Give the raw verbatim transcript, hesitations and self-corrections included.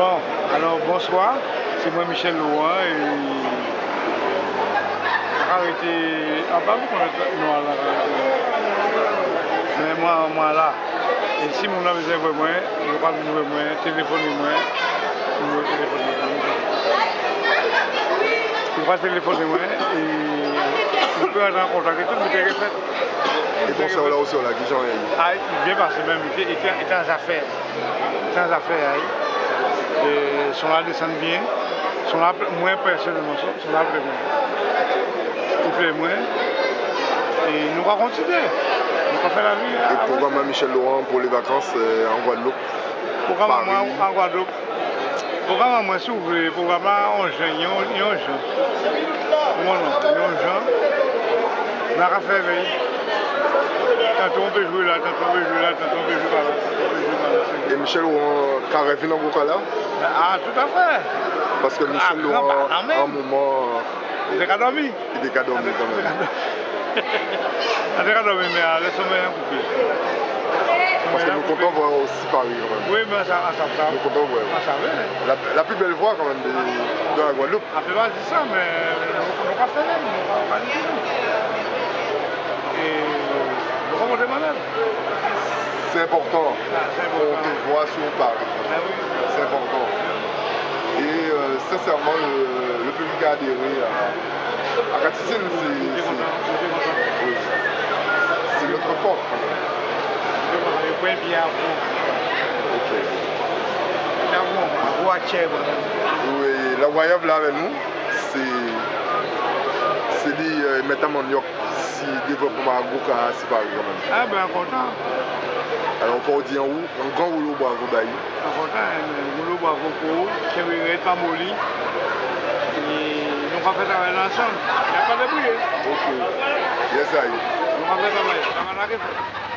Bon, alò, bonswa. Se mwen, Michel Laurent, e m ka rete anba, m konnen non a la ka rete. Men mwen, mwen la. E si moun nan bezwen wè mwen, yo ka vin wè mwen, telefone mwen, nimewo telefòn mwen. Yo ka telefone mwen, e m ka rantre an kontak e tout, m te refèt. E konsè w la, ou sou la, kijan w ye? A, byen pase menm, li te, li te, li te an zafè. Li te an zafè a, wi. E, son la desann byen. Son la, mwen pèsonèlman, son, son la plè mwen. Li plè mwen. E nou ka kontinye. Nou ka fè lavi. E pwogram Michel Laurent pou les vacances, euh, en Guadeloupe? Pwogram mwen an Gwadloup. Pwogram mwen, si w vle, pwogram la, yon jan, yon, yon jan. Ou konprann, yon jan. N a ka fè vèy. Tanto w pe jwe la, tanto w pe jwe la, tanto w pe jwe pa la, tanto w pe jwe pa la. E Michel Laurent ka revin nan gwo kay la? Ah, tout à fait. Paske Michel Laurent, an moman, li te ka dòmi. Li te ka dòmi kanmenm. Li te ka dòmi, men a lè somèy an koupe. Paske nou kontan wè w si Paris kanmenm. Wi, men sa, sa, sa. Nou kontan wè w. Sa, sa, wi. La, la plus belle voix kanmenm de, de la Guadeloupe. Apre pa di sa, men nou, nou ka fè menm, nou ka, nou ka di nou. E nou ka monte manèv. Se enpòtan pou w te vwa sou yon pari. Se enpòtan. E, euh, sensèman, le, le piblik a adere a, a Katizin, se, se, wi. Se notre force. Ok. Wi, Lagwayav la avè nou. Se, se li, euh, mèt a manyòk si devlopman gwo kay a si Paris kanmenm. Ah ben, kontan. Alò, fò w di yon, yon gran woulo bravo ba li. Kontan, eh, men woulo bravo pou ou, kenbe rèd, pa moli. E nou ka fè travay la ansanm. Y ap pa debouye. Ok. Yes, I. Nou ka fè travay. Travay la ke fèt.